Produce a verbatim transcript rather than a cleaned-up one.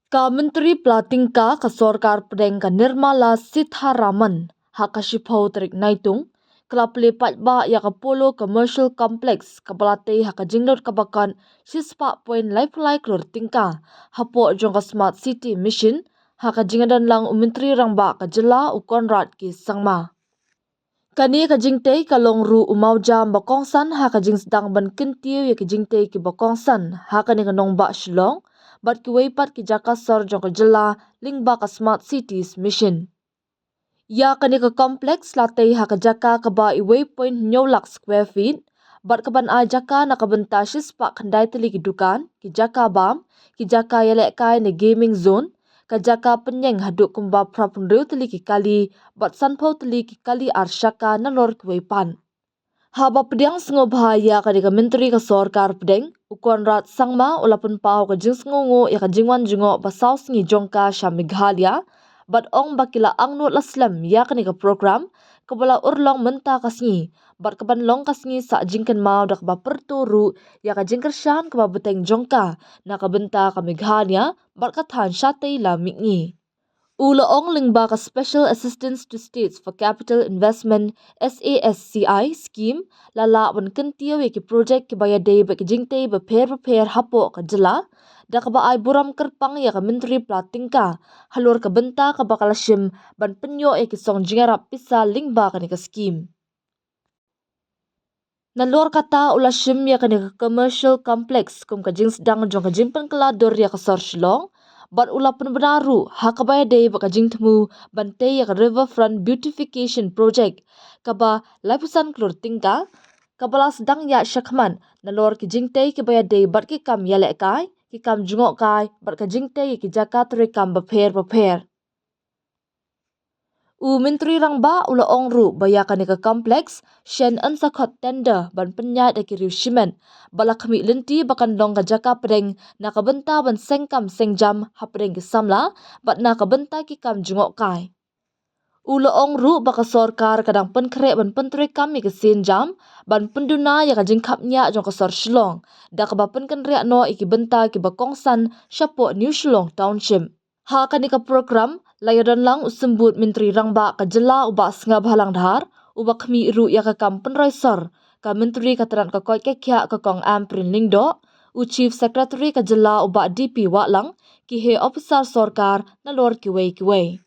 Ka Myntri Pla Tyngka ka Sorkar Pdeng ka Nirmala Sitharaman ha ka shiphew tarik Naitung ka la plie paidbah ïa ka Polo Commercial Complex kaba la tei ha ka jinglut kaba kut shispah point laiphew lai klur tyngka hapoh jong ka Smart City Mission ha ka jingdonlang u Myntri Rangbah ka jylla u Conrad K Sangma. Kane ka jingtei ka long ruh u mawjam ba kongsan ha ka jingsdang ban kyntiew ïa ki jingtei kiba kongsan ha kane ka nongbah Shillong bad kiwei pat ki jaka sor jong ka jylla lyngba ka Smart Cities Mission. Ïa kane ka complex la tei ha ka jaka kaba iwei point hynñiew lak square feet bad kaban ai jaka na ka bynta shispah khyndai tylli ki dukan, ki jaka bam, ki jaka ïalehkai ne gaming zone, ka jaka pynïeng haduh kumba phra phew hynriew tylli ki kali bad sanphew tylli ki kali ar shaka nalor kiwei pat. Haba pdiang sngewbha ïa kane ka Myntri ka Sorkar Pdeng, u Conrad Sangma u la pynpaw ka jingsngewnguh ïa ka jingwan jngoh ba saw sngi jong ka sha Meghalaya bad ong ba ki la angnud la slem ïa kane ka program kaba la urlong mynta ka sngi bad kaban long ka sngi sah jingkynmaw da kaba pyrto ruh ïa ka jingkyrshan kaba bteng jong ka na ka bynta ka Meghalaya bad ka thaiñ shatei la mihngi. U la ong lyngba ka Special Assistance to States for Capital Investment, SASCI, scheme la lah ban kyntiew ïa ki projek kiba ïadei bad ki jingtei bapher bapher hapoh ka jylla da kaba ai burom kyrpang ïa ka Myntri Pla Tyngka halor ka bynta kaba ka la shim ban pynïoh ïa ki song jingïarap pisa lyngba kane ka scheme. Nalor kata u la shim ïa kane ka commercial complex kum ka jingsdang jong ka jingpynkylla dur ïa ka sor Shillong bad u la pynbna ruh ha kaba ïadei bad ka jingthmu ban tei ïa ka Riverfront Beautification Project kaba laiphew san klur tyngka kaba la sdang ïa shakhmat nalor ki jingtei kiba ïadei bad ki kam ïalehkai, ki kam jngohkai bad ka jingtei ïa ki jaka treikam bapher bapher. U Myntri Rangbah u la ong ruh ba ïa kane ka complex shen yn sa khot tender ban pynïaid da ki riew shimet ba la khmih lynti ba kan long ka jaka pdeng na ka bynta ban seng kam seng jam hapdeng ki samla bad na ka bynta ki kam jngohkai. U la ong ruh ba ka sorkar ka dang pynkhreh ban pyntreikam ïa ki sienjam ban pynduna ïa ka jingkhapngiah jong ka sor Shillong da kaba pynkynriah noh ïa ki bynta kiba kongsan shapoh New Shillong Township. Ha kane ka program la ïadonlang u Symbud Myntri Rangbah ka jylla u Bah Sniawbhalang Dhar, uba khmih ruh ïa ka kam pynroi sor ka Myntri ka tnat ka koit ka khiah ka Kong Ampareen Lyngdoh, u Chief Secretary ka jylla u Bah D P Wahlang, ki heh ophisar sorkar nalor kiwei kiwei.